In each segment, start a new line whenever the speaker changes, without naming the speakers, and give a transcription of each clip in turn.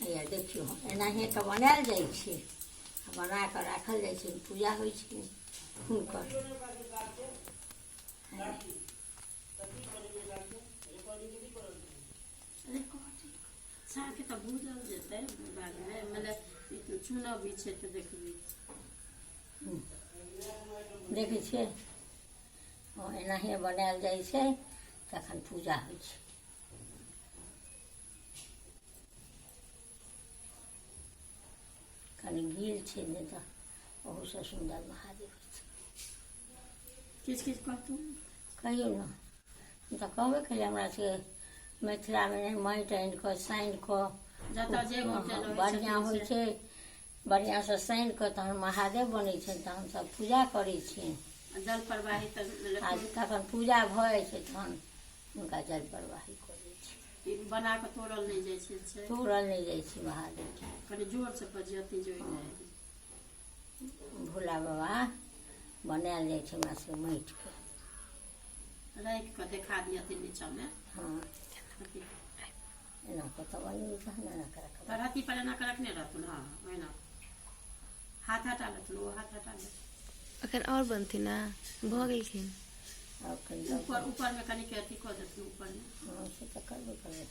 हैया देखियौ, एनाहिए कऽ बनायल जाइ छै आ बना कऽ राखल जाइ छै, पूजा होइ छै हुनकर।
साँके तऽ भूजल जेतै बादमे, मने चुनब भी छै तऽ देखबै।
देखै छियै, एनाहिए बनायल जाइ छै, तखन पूजा होइ छै। कनि गील छै, नहि तऽ ओहूसँ सुन्दर महादेव होइ छै।
किछु किछु कहतू।
कहियौ ने। तऽ कहबे केलियै, हमरा सबके मिथिलामे माटि आनि कऽ सानि कऽ
जतऽ जे गोटे रहै
बढ़िआँ
छथिन
होइ
से।
छै। बढ़िआँसँ सानि कऽ तहन महादेव बनै छनि, तहन सब पूजा करै छियनि।
जल प्रवाही तऽ
आ तखन पूजा भऽ जाइ छै, तहन हुनका जल प्रवाही कऽ दै छै।
ई बना कऽ तोड़ल नहि जाइ छै से।
तोड़ल नहि जाइ छै महादेवके।
कनि जोरसँ बजियती जोड़ि।
भोला बाबा बनायल जाइ छै हमरा सबके माटिके।
राखि कऽ देखा दिअ नीचाँमे।
हँ, एना कऽ तऽ बनेबै, तहन एना कऽ रखबै।
तरहत्थी पर एना कऽ रखने रहथुन। हँ, ओहिना हाथ हटा लेथुन, ओ हाथ हटा लेथुन।
एखन आओर बनथिन ने, भऽ गेलखिन।
आओर कनि दऽ
ऊपर ऊपरमे कनिक अथी कऽ देथुन ऊपरमे।
हँ, से तऽ करबे करबै।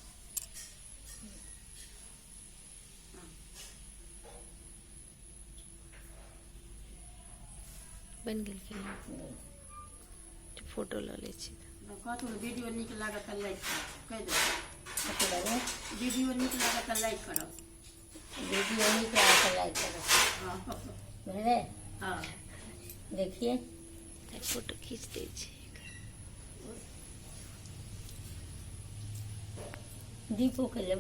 बनि गेलखिन। फोटो लऽ लै छी।
कहथुन, वीडियो नीक लागत तऽ लाइक कहि देथुन।
कथी बारे?
वीडियो नीक लागत तऽ लाइक करब।
वीडियो नीक लागत तऽ लाइक करब। बुझलै?
हँ।
देखिए।
फोटो खींच दै छी।
दीपोके लेबै।